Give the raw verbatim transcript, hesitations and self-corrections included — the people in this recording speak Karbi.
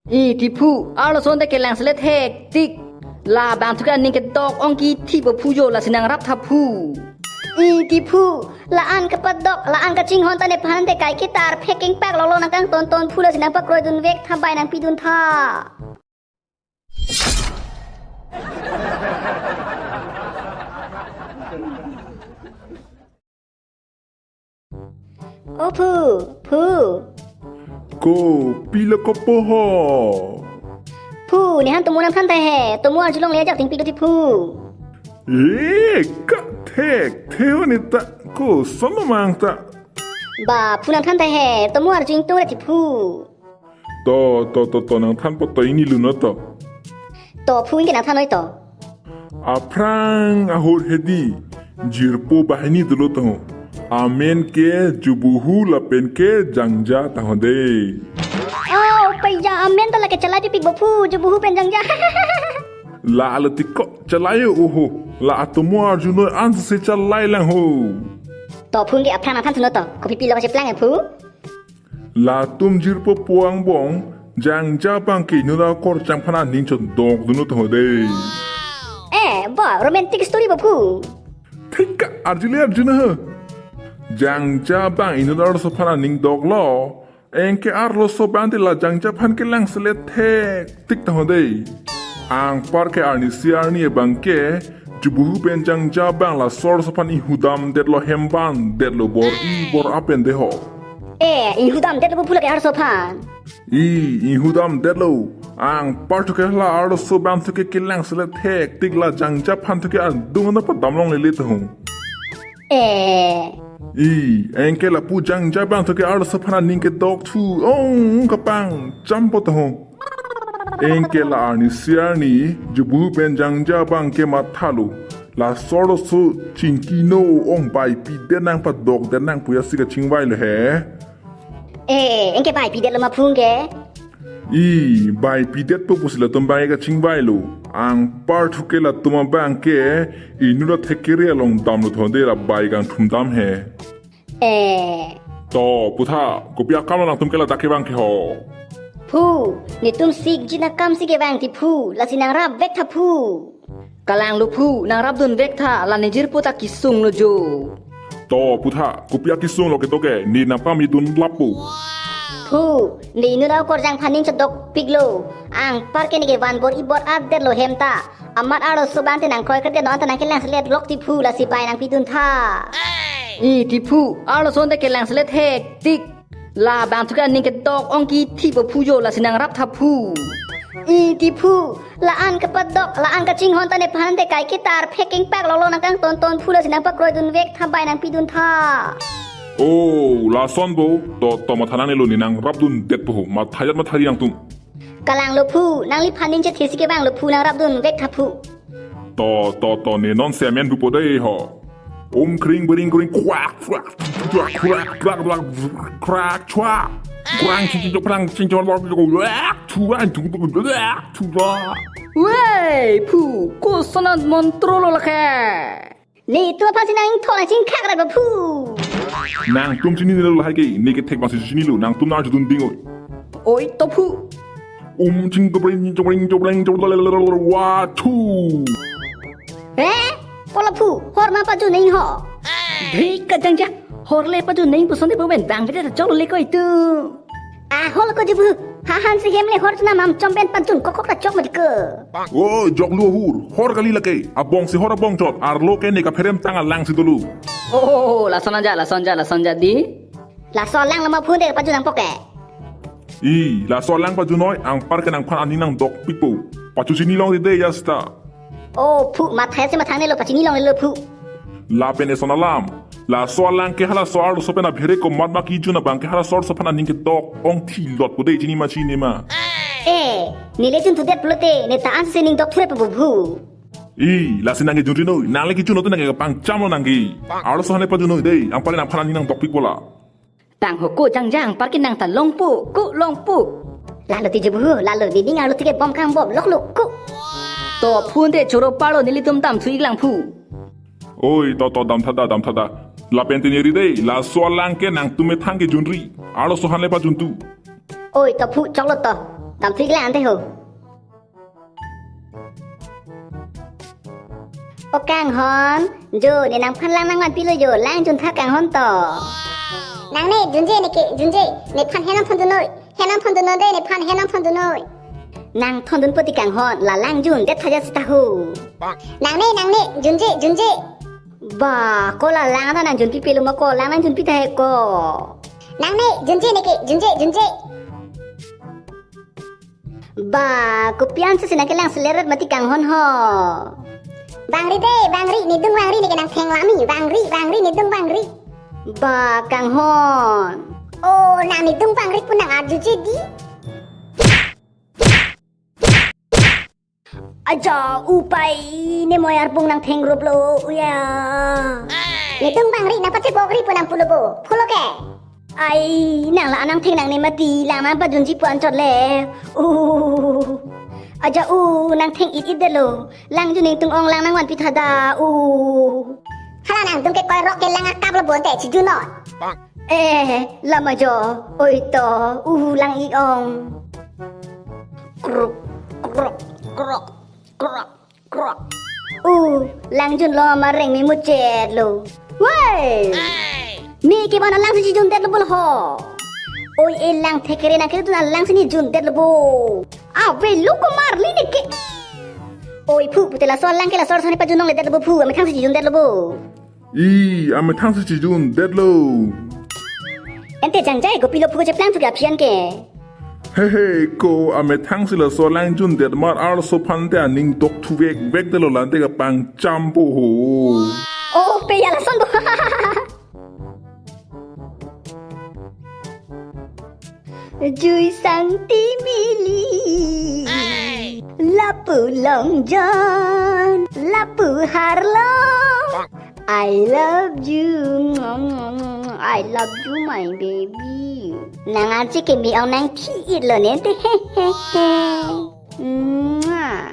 I ti phu, arloso ante kelang selet hektik. Labang thu ke aning kedok ong kithi po phu jo, lasi nangrap tha phu. I ti phu, la-an kepadok, la-an kachinghon ta nephan ante kai ketar pheking pak lolo nangkangton ton phu, lasi nangpakroi dun vek tha, bai nangpi dun tha. O phu, phu. Kopi lo kopo ho? Phu, nehan tomo nangthan tha he, tomo arjulongle ajak tingpi do ti phu. E, ka thek, the ho ne ta, koson lo mang ta. Ba, phu nangthan tha he, tomo arju ingtung re ti phu. To, to, to, to, nangthan po to, ingni lo no to. To, phu ingke nangthan noi to. Aphrang ahut hedi, jirpo banghini dolo to. Amen ke Jubuhu lapen ke Jangja ta ho de. Oh, paiya amen ta lake chalai pipik bo phu, Jubuhu pen Jangja. La alo ti ko chalai o ho. La atomo arjunoi ansi chalai lang ho. To phu ingke aphrang nangthan thuno to. Kopi pilo kacheplang e phu? Latum jirpo pu angbong, Jangja abang ke inut akorjang aphan aning chodok dun to ho de. Eh, bo, romantic story bo phu. Thik ka, arjule arjuna ha. Jangja abang inut arloso aphan aning doklo. Anke arloso abang te la Jangja aphan kelang selet hektik ta ho de. Anpar ke arnisi arni abang ke, Jubuhu pen Jangja abang laso arloso aphan inghudam detlo, hemban detlo, bor-i bor-a pen de ho. Eh, inghudam detlo phu lake arloso aphan? I, inghudam detlo. Anpar thu ke la arloso abang thu ke kelang selet hektik, la Jangja aphan thu ke adung anta padam longlele to ho. Eh. I, anke lapu Jangja abang thu ke arloso aphan aning kedok thu ong kapangcham po to ho. Anke la arnisi arni, Jubuhu pen Jangja abang ke mathalo. Laso arloso chingki no, ong bai pidet nang, padok det nang puya si kachingvai lo he. Eh, anke bai pidet lo ma phu ingke? I, bai pidet po pusi latum abang ke kachingvai lo. Anpar thu ke latum abang ke inut athekere along damlo to ho de, la bai kangthum dam he. Eh. To, pu tha, kopi akam lo nangtum ke ladak kevang ke ho? Phu, netum sikjin akam si kevang ti phu, lasi nangrap vek tha phu. Kalang lo phu, nangrap dun vek tha, la ne jirpo ta kisung lo jo. To, pu tha, kopi akisung lo ketok ke, ne nangpame dun lapu. Phu, ne inut akorjang aphan aning chodok piklo. Anpar ke ne ke van bor-i bor-a detlo hem ta. Amat arloso abang te nangkroi kre det non ta nangkelang selet lok ti phu, lasi bai nangpi dun tha. I ti phu, arloso ante kelang selet hektik. Labang thu ke aning kedok ong kithi po phu jo, lasi nangrap tha phu. I ti phu, la-an kepadok, la-an kachinghon ta nephan ante kai ketar pheking pak lolo nangkangton ton phu, lasi nangpakroi dun vek tha, bai nangpi dun tha. Oh, lason bo, to, to matha nangnelo, ne nangrap dun det po ho, mathajat mathari nangtum. Kalang lo phu, nangliphan aning chethe si kevang lo phu, nangrap dun vek tha phu. To, to, to, ne non si amen pupo dei ho. Om kring bering kring kwak kwak kwak kwak kwak kwak kwak chwa. Kwang ching ching plang ching chong lok lok kwak chwa tung tung kwak chwa. Wei, phu, koson an montro lo lake. Netum aphan si nang ingthok nang chingkhak ra ba phu. Nangtum chinine lo lahai ke, ne kethek bang si chinilo, nangtum nang arjudun ding oi. Oi to phu. Um ching chobring chobring chobring chobring wa thu. Eh? Kola phu, hor ma pajun nang ho. Dhei ka Jangja, hor le pajun nang puson de pu pen bang bete cholo le koi tu. Ahol ko Jubuhu, hahan si hem le hor chuna mam chom pen pajun kokok ta chok ma di ke. O, jok lo ahur, hor kali lake, abong si hor abong chot, arlo ke ne kapherem tang alang si dolo. Oh, lason aja, lason aja, lason aja di. Laso alang lo ma phu de pajun nangpo ke. I, laso alang pajun noi, anpar ke nangphan aning nangdok pikpo. Pachu chini long de de yasta. Oh, phu, mathai si mathang nelo, pachini longlelo phu. Lapen eson alam. Laso alang ke halaso arloso pen abhere komat ma kijun abang ke halaso arloso aphan aning kedok ong thilot po de, chini ma chini ma. Eh, nele jun thudet pulote, ne ta ansi ning dok thure po phu. I, lasi nang kejun ri noi, nang le kijun lo te nang kepangcham lo nang ke. Arloso aphan le pajun noi de, anpar le nangphan aning nangdok pikpo la. Tang ho ko Jangja, anpar ke nang ta longpo, ko longpo. Lalo ti Jubuhu, lalo, ne ning arlo ti ke bom kang bom lok lok ko. To phu ante choro parlo, nelitum dam thu ik lang phu. Oi, to to dam tha da, dam tha da. Lapen te ne ri de, laso alang ke nangtum methang kejun ri. Arloso aphan le pajun tu. Oi, to phu choklo to. Tam thik lang te ho. O Kanghon, jo, ne nangphan lang nangvanpilo jo, lang jun tha Kanghon to. Nangne, junje neke, junje, nephan henang thondun noi, henang thondun noi de, nephan henang thondun noi. Nang thondun poti Kanghon, la lang jundet tha ja seta ho. Nangne, nangne, junje, junje. Ba, ko la lang ta nang junpipelo ma ko, lang nang junpi tha he ko. Nangne, junje neke, junje, junje. Ba, kopi an si nang kelang seleret mati Kanghon ho. Bangri de, bangri, nedung bangri neke nangtheng lami, bangri, bangri, nedung bangri. Ba, Kanghon. O, nang nedung bangri pu nang arjuje di. Aja, upai, ne moi arpung nangtheng rup lo, uya. Nedung bangri, nangpachebokri pu nangpulo bo, pulo ke. Ai, nang la nangtheng nangne mati, lang nangpajunji pu anchot le. Uh. Aja, uh, nangtheng it it detlo. Lang jun ingtung ong lang nangvanpi tha da, uh. Hala nangdung ke koi rok ke lang akap lo bonte, chijun non. Eh, lama jo, oi to, uh, lang ik ong. Kruk, kruk, kruk, kruk, kruk. Uh, lang junlo ma reng me muchet lo. Woi! Me ke bana lang si chijundetlo bo ho. Oi, e lang thekere nang kere tu na lang si nejundetlo bo. Ave lo ko marli neke. Oi, phu, pute laso lang ke laso sani pajun nongle detlo bo phu, amethang si chijundetlo bo. I, amethang si chijundetlo. Ente jangjai kopilo phu cheplang thu ke aphi an ke. He he, ko amethang si laso lang jundet mar arloso aphan te aning tok thuvek vek detlo, lante kapangcham po ho. Oh, pe ya lason bo. Jui sangti mili. Lapu long John, lapu harlong. I love you. I love you, my baby. Nang arje ke me ong nangthi it lo nente. He he he. Mwah.